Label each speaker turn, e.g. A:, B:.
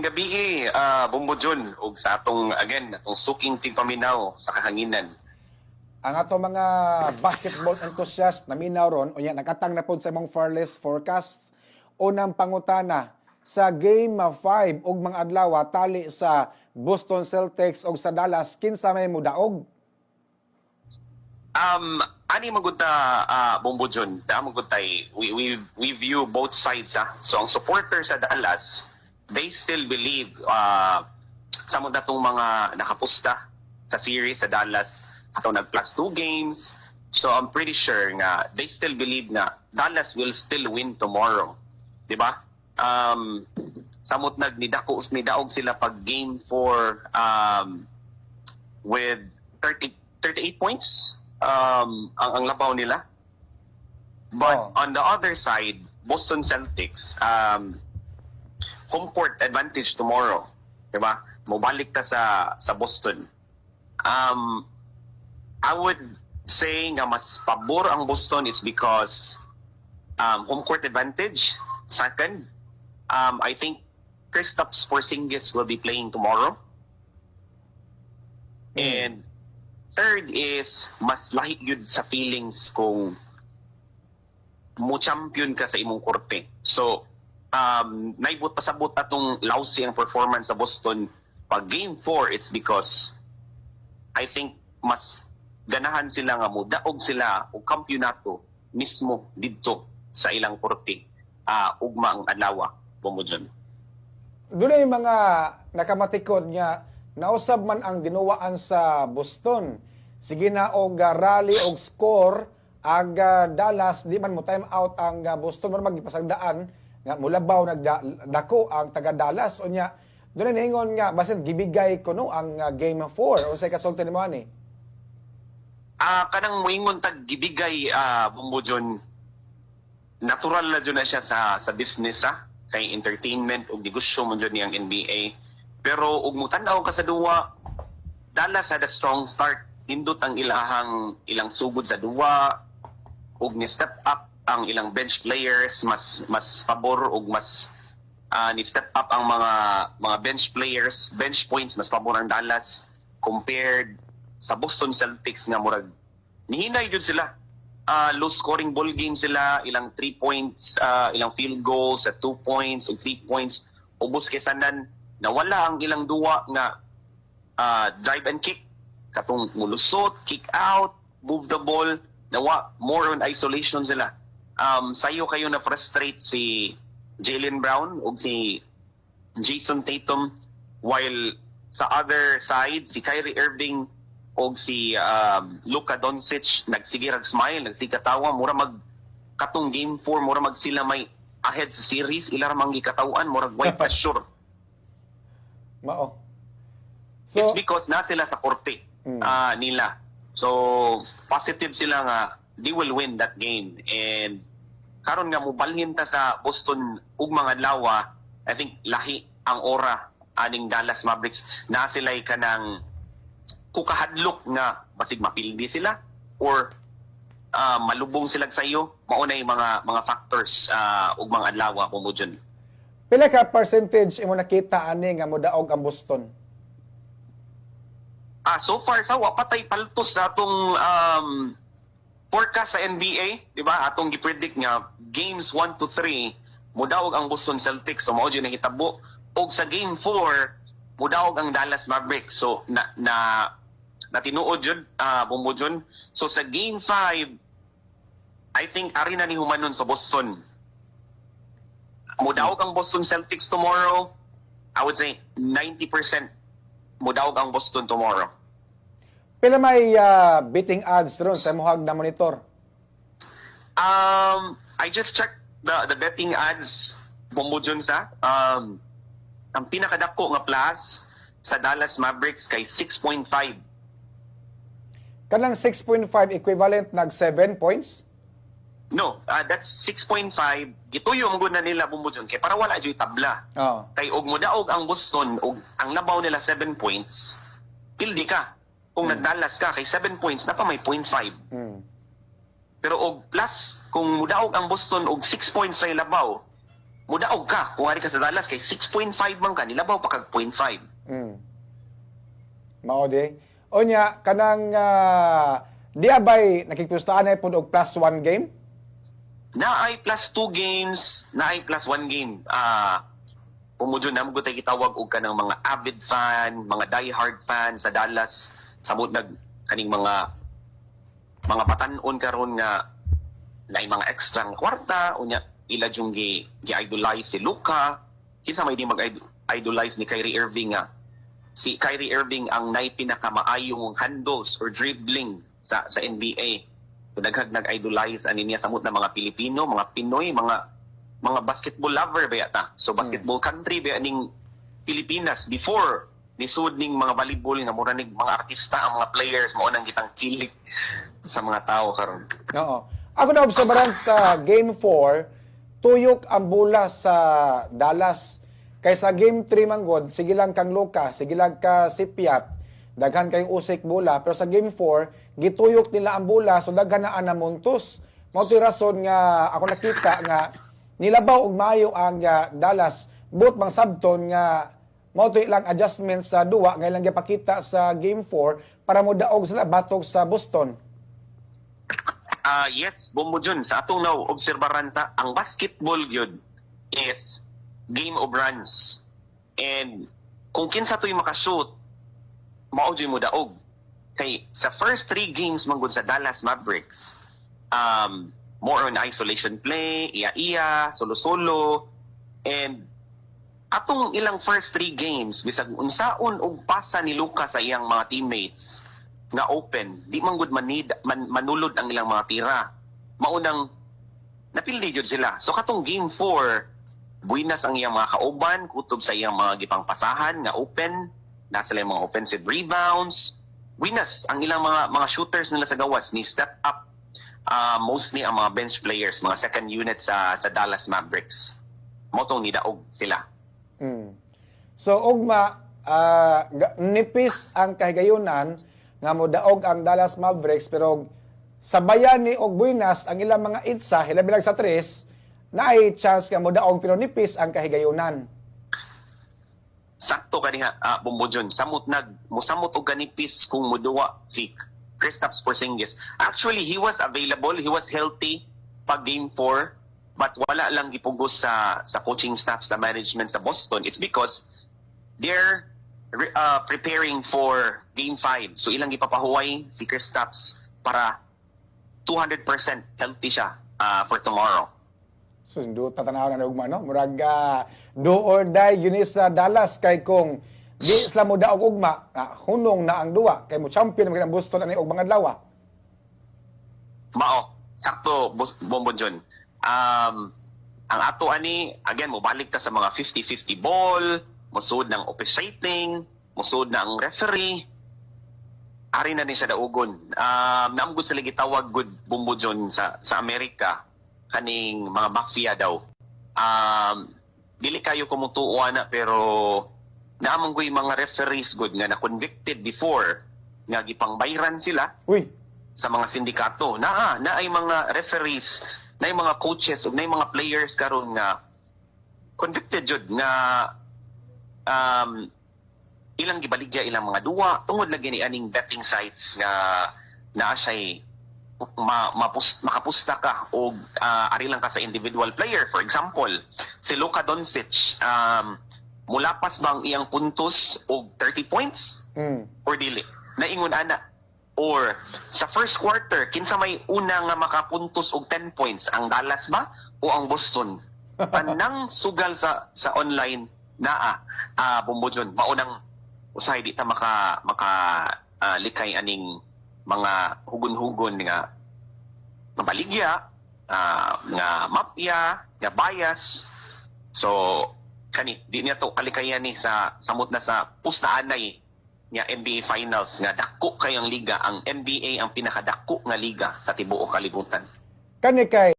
A: Gabi, Bombo Jun, ug sa atong again atong suking tigpaminaw sa kahanginan.
B: Ang ato mga basketball enthusiast naminaw ron unya nakatang na pod sa imong Farless forecast. Unang pangutana, sa Game 5 ug mga adlaw tali sa Boston Celtics og sa Dallas, kinsa may mudaog?
A: Ani magud ta, Bombo Jun, da magud tay we view both sides ah. So ang supporter sa Dallas, they still believe sa mo datong mga nakapusta sa series sa Dallas atong nag plus two games. So I'm pretty sure nga they still believe na Dallas will still win tomorrow. 'Di ba? Samot nag nidako nidaog sila pag game 4 with 30 38 points ang labaw nila. But on the other side, Boston Celtics, home court advantage tomorrow, 'di ba? Mobalik ta sa Boston. I would say nga mas pabor ang Boston. It's because home court advantage. Second, I think Kristaps Porzingis will be playing tomorrow. And third is mas lahi yun sa feelings kung mo champion ka sa imong korte. So naibot pasabot atong lousy ang performance sa Boston pag game 4. It's because I think mas ganahan sila nga modaog sila og kampyonato mismo didto sa ilang korte ugma ang adlaw, Bombo Jun.
B: Doon ay mga nakamatikod nga nausab man ang dinuwaan sa Boston. Sige na og rally og score ag Dallas, di man mo time out ang Boston, man magipasagdaan nga mulabaw nagdako ang taga Dallas. Unya doon ay niingon nga basin gibigay kuno ang game 4. Unsay kasulti nimo ani?
A: Kanang moingon tag gibigay, Bombo Jun, natural na jud na siya sa business ah, kay entertainment ug negosyo mo jud niyang NBA. Pero ug mutan-aw ka sa duwa, Dallas had a strong start. Nindot ang ilahang ilang sugod sa duwa ug ni step up ang ilang bench players, mas mas pabor ug mas ni step up ang mga bench players, bench points, mas pabor ang Dallas compared sa Boston Celtics nga murag nihinay jud sila. Low scoring ball game sila, ilang 3 points, ilang field goals at 2 points ug 3 points ubos kay sanan nawala ang ilang duwa nga drive and kick, katong mulusot, kick out, move the ball, nawa, more on isolation sila. Sayo kayo na frustrate si Jaylen Brown ug si Jayson Tatum, while sa other side si Kyrie Irving og si Luka Doncic nagsige rag smile, nagsige katawa, mura mag katong game 4, mura mag sila may ahead sa series, ila ra man gikatawan, murag way pressure.
B: Mao.
A: It's
B: So
A: because na sila sa korte nila. So positive sila nga they will win that game. And karon nga mobalhin ta sa Boston ug mga adlaw, I think lahi ang aura aning Dallas Mavericks na sila'y kanang kukahadlok nga basig mapildi sila or malubong sila sa iyo. Mao na yung mga factors ug mga adlaw, Bombo Jun.
B: Pila ka percentage imo nakita ani nga modaog ang Boston?
A: So far sa wa patay paltos sa atong forecast sa NBA, di ba? Atong gipredict nga games 1 to 3 mudaog ang Boston Celtics. So mao jud nahitabo. Og sa game 4 mudaog ang Dallas Mavericks. So na na natinuod jud, Bombo Jun. So sa game 5, I think ari na ni humanon sa Boston. Mudaog ang Boston Celtics tomorrow. I would say 90% mudaog ang Boston tomorrow.
B: Pila may betting odds ron sa imuhag na monitor?
A: I just checked the betting odds, Bombo Jun sa. Ang pinakadako nga plus sa Dallas Mavericks kay 6.5.
B: Kanang 6.5 equivalent nag 7 points?
A: No, that's 6.5. Gituyo mo gud na nila, Bombo Jun, kay para wala jud tabla. Kay og modaog ang Boston og ang labaw nila 7 points, pildi ka. Kung nag-Dallas ka kay 7 points na pa may 0.5. Pero og plus kung mudaog ang Boston og 6 points sa labaw, Mudaog ka kung ari ka sa Dallas kay 6.5 man ka, nilabaw pa kag 0.5.
B: Mao di. Unya kanang di abay nakigpustaan ay pud og +1 game?
A: Naay +2 games, naay +1 game. Pumudyo na mo tay gitawag og kanang mga avid fan, mga die-hard fan sa Dallas, samot nag kaning mga batan-on karon nga naay mga extra nga kwarta. Unya ila jung gi gi-idolize si Luka. Kinsa may di mag-idolize ni Kyrie Irving, nga si Kyrie Irving ang nay pinakamaayong handles or dribbling sa NBA? So daghang nag-idolize ani niya samot na mga Pilipino, mga Pinoy, mga basketball lover ba yata. So basketball country ba ning Pilipinas before nisud ning mga volleyball nga mura ning mga artista ang mga players, mao nang gitang kilig sa mga tao karon.
B: Oo. Ako na obserbaran sa game 4, tuyok ang bola sa Dallas. Kay sa game 3 manggod, sige lang kang Luka, sige lang ka Sipiat, daghan kayong usik bola. Pero sa game 4, gituyok nila ang bola, so daghan na anamuntos. Mao to'y rason nga ako nakita nga nilabaw og maayo ang Dallas. But bang sabton nga mao to'y ilang adjustment sa duwa nga ilang gipakita sa game 4 para mo daog sila batok sa Boston.
A: Ah, yes, Bombo Jun, sa atong now obserbaran sa ang basketball gyud is game of runs. And kung kinsa to'y makashoot, mao gyud mo daog. Kay sa first three games man gud sa Dallas Mavericks, more on isolation play, iya-iya, solo-solo, and atong ilang first three games, bisag unsaon og pasa ni Luka sa iyang mga teammates nga open, di man gud manulod ang ilang mga tira. Maunang napildi jud sila. So katong game 4, buinas ang iyang mga kauban kutob sa iyang mga gipangpasahan nga open, na sila yung mga offensive rebounds. Buinas ang ilang mga shooters nila sa gawas ni step up, mostly ang mga bench players, mga second unit sa Dallas Mavericks. Mao tong nidaog sila.
B: So ugma nipis ang kahigayunan nga modaog ang Dallas Mavericks, pero sabayan ni og buinas ang ilang mga itsa, hilabi lang sa tres, naay chance nga modaog pero nipis ang kahigayunan.
A: Sakto kaniha, Bombo Jun. Samot nag musamot og kanipis kung muduwa si Kristaps Porzingis. Actually, he was available, he was healthy pag game 4, but wala lang gipugos sa coaching staff, sa management sa Boston. It's because they're preparing for game 5. So ilang gipapahuway si Kristaps para 200% healthy siya for tomorrow.
B: So do tatanaw na ugma, no? Murag do or die yun sa Dallas kay kung di sila mo daog ugma, hunong na ang duwa kay mo champion man ang Boston ani og mga adlaw.
A: Mao, sakto, Bombo Jun. Ang ato ani, again, mobalik ta sa mga 50-50 ball, musud ng officiating, musud na ang referee, ari na ni siya daugon. Naam gud sila gitawag good, Bombo Jun, sa Amerika kaning mga mafia daw. Dili kayo kumutuo na, pero naamong ko'y mga referees good nga na convicted before nga gipangbayran sila
B: Uy,
A: sa mga sindikato. Naa, naay mga referees, naay mga coaches ug naay mga players karon nga convicted jud nga ilang gibaligya ilang mga duwa tungod lagi ni aning betting sites nga naa siya'y makapusta ka og ari lang ka sa individual player. For example, si Luka Doncic, mulapas ba ang iyang puntos og 30 points or dili? Naingon ana. Or sa first quarter, kinsa may una nga makapuntos og 10 points, ang Dallas ba o ang Boston? Tanang sugal sa online naa, Bombo Jun. Maunang usahay di ta maka likay aning mga hugon-hugon nga mabaligya, nga mafia, nga bias. So kani di niya to kalikayan ni sa samot na sa pustaanay nga NBA Finals nga dako kayang liga. Ang NBA ang pinakadako nga liga sa tibuok kalibutan.
B: Kani kay